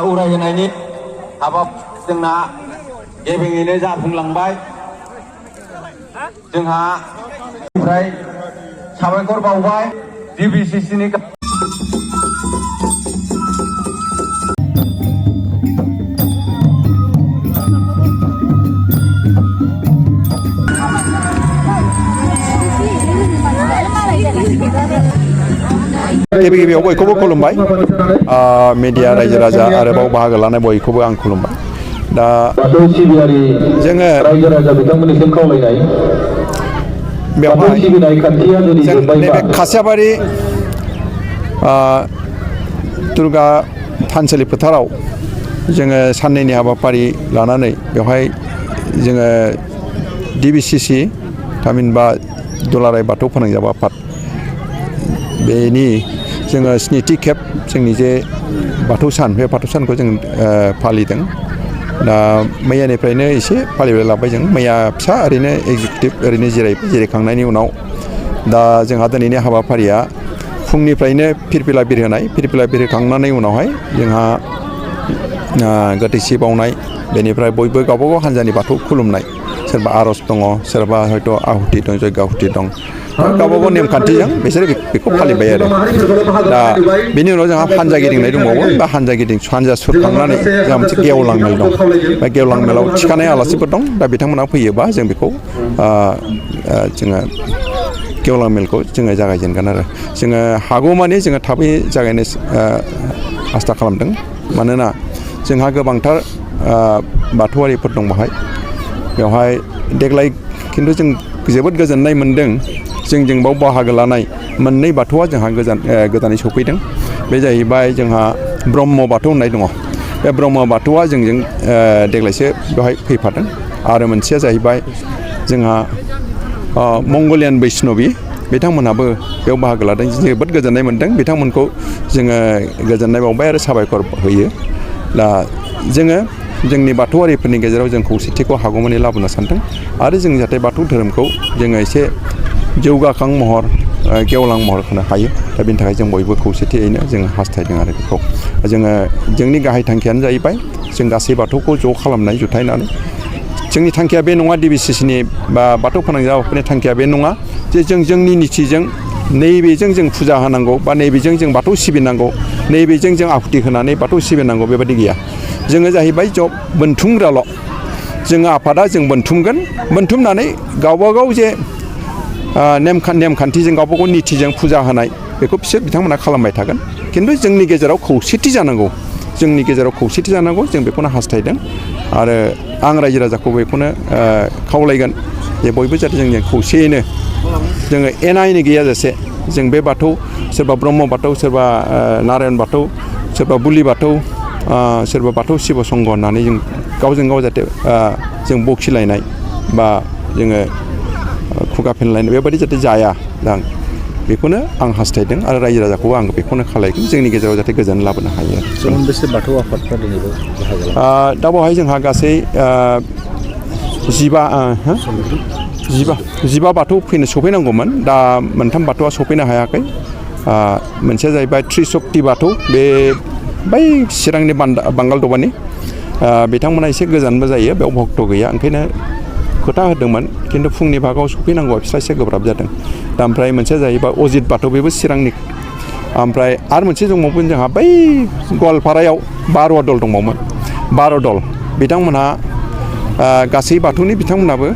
उरायहोनायनि हाबा जोंना गेबेङैनो जाफुंलांबाय। जोंहा ओमफ्राय साबायखर बावबाय DBCCनि गिबियाव बयखौबो खुलुमबाय मिडिया रायजो राजा आरोबाव बाहागो लानाय बयखौबो आं खुलुमबाय। दा जोङो बेवहाय जों नैबे खासियाबारि दुर्गा थानसालि फोथाराव जोङो साननैनि हाबाफारि लानानै बेवहाय जोङो DBCC थामहिनबा दुलाराय बाथौ फोनांजाब आफाद बेनि जोङो स्निथि खेब जोंनि जे बाथौ सान बे बाथौ सानखौ जों फालिदों। दा मैयानिफ्रायनो एसे फालिबाय लाबाय जों मैया फिसा ओरैनो एगजिकिउटिभ ओरैनो जिरायखांनायनि उनाव दा जोंहा दिनैनि हाबाफारिया फुंनिफ्रायनो फिरफिला बिरहोनाय फिरफिला बिरहोखांनानै उनावहाय जोंहा गोथैसि बावनाय बेनिफ्राय बयबो गावबागाव हान्जानि बाथौ खुलुमनाय सोरबा आर'ज दङ सोरबा हयथ' आहुति दं जयग आहुति दं गावबागाव नेमखान्थिजों बिसोरो बेखौ फालिबाय आरो दा बेनि उनाव जोंहा हान्जा गिदिंनाय दंबावो बा हान्जा सुरखांनानै जोंहा मोनसे गेवलां मेल दं बे गेवलां मेलाव थिखानाय आलासिफोर दं दा बिथांमोना फैयोबा जों बेखौ जोङो गेवलां मेलखौ जोङो जागायजेनगोन आरो जोङो हागौमानि जोङो थाबै जागायनो आसा खालामदों मानोना जोंहा गोबांथार बाथौआरिफोर दं बेवहाय देग्लाय खिन्थु जों जोबोद गोजोननाय मोन्दों जों बाव बाहागो लानाय मोननै बाथौआ जोंहा गोदानै सफैदों बे जाहैबाय जोंहा ब्रह्म बाथौ होननाय दङ बे ब्रह्म बाथौआ जोंजों देग्लायसो बेवहाय फैफादों आरो मोनसेया जाहैबाय जोंहा मंगलियान बैष्णबि बिथांमोनहाबो बेयाव बाहागो लादों जोबोद गोजोननाय मोन्दों बिथांमोनखौ जोङो गोजोननाय बावबाय आरो साबायखर होयो। दा जोङो जोंनि बाथौआरिफोरनि गेजेराव जों खौसेथिखौ हागौमानि लाबोनो सानदों आरो जों जाहाथे बाथौ धोरोमखौ जोङो एसे जौगाखां महर गेवलां महर होनो हायो दा बेनि थाखाय जों बयबो खौसेथियैनो जों हास्थायदों आरो बेखौ जोङो जोंनि गाहाय थांखियानो जाहैबाय जों गासै बाथौखौ ज' खालामनाय जुथायनानै जोंनि थांखिया बे नङा DBCCनि बा बाथौ फोनांजाब आफादनि थांखिया बे नङा जे जों जोंनि निथिजों नैबेजों जों फुजा होनांगौ बा नैबेजों जों बाथौ सिबिनांगौ नैबेजों जों आहुति होनानै बाथौ सिबिनांगौ बेबायदि गैया जोङो जाहैबाय बोनथुमग्राल' जोङो आफादा जों बोनथुमनानै गावबागाव जे नेमखान्थिजों गावबागाव निथिजों फुजा होनाय बेखौ बिथांमोना खालामबाय थागोन खिन्थु जोंनि गेजेराव खौसेथि जानांगौ जों बेखौनो हास्थायदों आरो आं रायजो राजाखौ बेखौनो खावलायगोन जे बयबो जाहाथे जोंजों खौसेयैनो जोङो एना एनि गैयाजासे जों बे बाथौ सोरबा ब्रह्म बाथौ सोरबा नारायण बाथौ सोरबा बुलि बाथौ सोरबा बाथौ शिब संघ होननानै जों गावजों गाव जाहाथे जों बखिलायनाय बा जोङो खुगा फेनलायनाय बेबायदि जाहाथे जाया बेखौनो आं हास्थायदों आरो रायजो राजाखौबो आं बेखौनो खावलायगोन जोंनि गेजेराव जाहाथे गोजोन लाबोनो हायो आरो मोनबेसे बाथौ आफादफ्रा दिनैबो बाहागो लादों दा बेवहाय जोंहा गासै 15 बाथौ सफैनांगौमोन दा मोनथाम बाथौआ सफैनो हायाखै मोनसेया जाहैबाय त्रिशक्ति बाथौ बे बै चिरांनि बांगाल दबानि बिथांमोना एसे गोजानबो जायो बेयाव भक्त गैया ओंखायनो खोथा होदोंमोन खिन्थु फुंनि भागाव सफैनांगौआ बिस्रा एसे गोब्राब जादों दा ओमफ्राय मोनसेया जाहैबाय अजित बाथौ बेबो चिरांनि ओमफ्राय आरो मोनसे दंबावोमोन जोंहा बै गवालपारायाव बार'वा दल दंबावोमोन 12 दल बिथांमोनहा गासै बाथौनि बिथांमोनाबो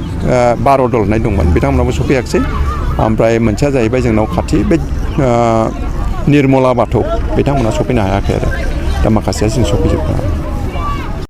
12 दल होननाय दंमोन बिथांमोनाबो सफैयाखिसै ओमफ्राय मोनसेया जाहैबाय जोंनाव खाथि बे निर्मला बाथौ बिथांमोना सफैनो हायाखै आरो दा माखासेया जों सफैजोबनो हाया